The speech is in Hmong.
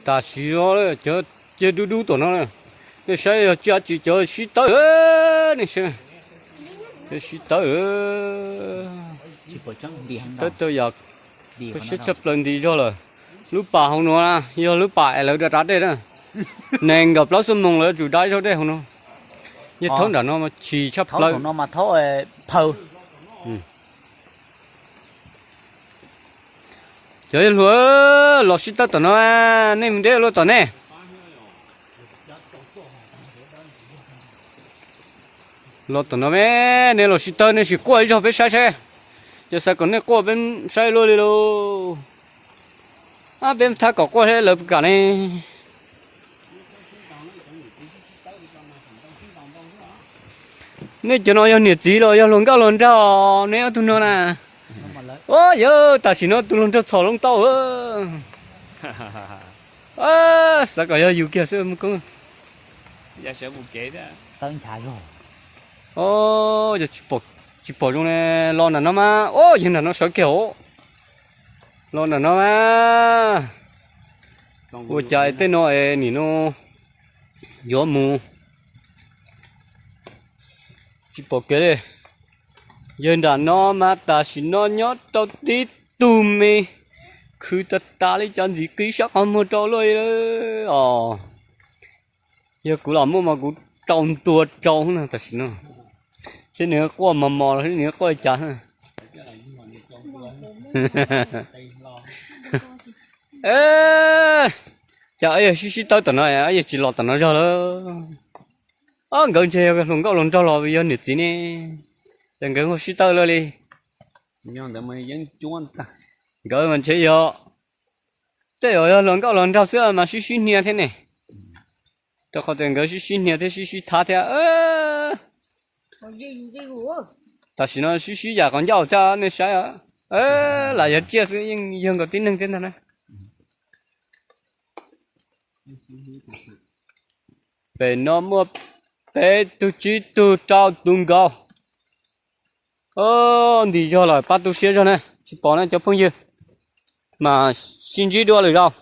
Tam sim no cov ceg dub dub tom no, nej saib yog tsi tsi cov sib tawb, nej saib, cov sib tawb, sib tawb tau yam siab tshaj plaws nti zog lawm. Lub pas hauv no yog lub pas es lawv da da dej na, nees nkaum plaub xuab moos lawv yuav tsum da ib zaug dej hauv no. Yog thaub nram no mas chim tshaj plaws. Cov yawg hluas, los sib tawb tom no, nej mus deb luaj tom nej. Los tom no me, nej los sib tawb nej sim quaj ib zaug peb saib saib. Yog xav kom nej quaj peb saib luaj li lauj. Ab, peb thab kom quaj thiab lawv puas kam ne. Nej cov no yog niam txiv los yog hluas nkauj hluas nraug nej ob tug no na? Ua yawg, tam sim no tus hluas nraug txhom loo tau. Xav kom yog yus kiag xwb mus koob. Yog tsis pom zoo ne, los nram no mas, yawg nram no sawv kiag os. Los nram no mas, ua cas tej no es nim no yuav mus tsis pom kev li. Yawg nram no mas tam sim no nyob rau tib tug me khwv tas tas li cov ntxiv qib sab qhov muag rau luaj li os. Yog kuv los muaj mas kuv rau ntua rau tam sim no, seb nws quaj mos mos los nws quaj li cas. Cas yawg sib sib tawb tom no, yawg tsis los tom no zog lawm. Ob, nkawd ntshe yog hluas nkauj hluas nraug los yog niam txiv ne, ces nkawd ho sib tawb luaj li. Nkawd mas ntshe yog, tej zaum yog hluas nkauj hluas nraug xwb mas sib sib hnia thiab ne. Rau qhov tias nkawd sib sib hnia thiab sib sib thab thiab. Tam sim no sib sib yam qhov ncauj thiab nej saib, lam yog tsiaj xwb yeej yog nkawd tib neeg thiab ntag na. Pem no muaj peb tug tsib tug rau tus nkaus. Ntim zog lawm, pab tu siab zog na, tsis pom na cov phooj ywg. Mas sib ntsib dua lwm zaus.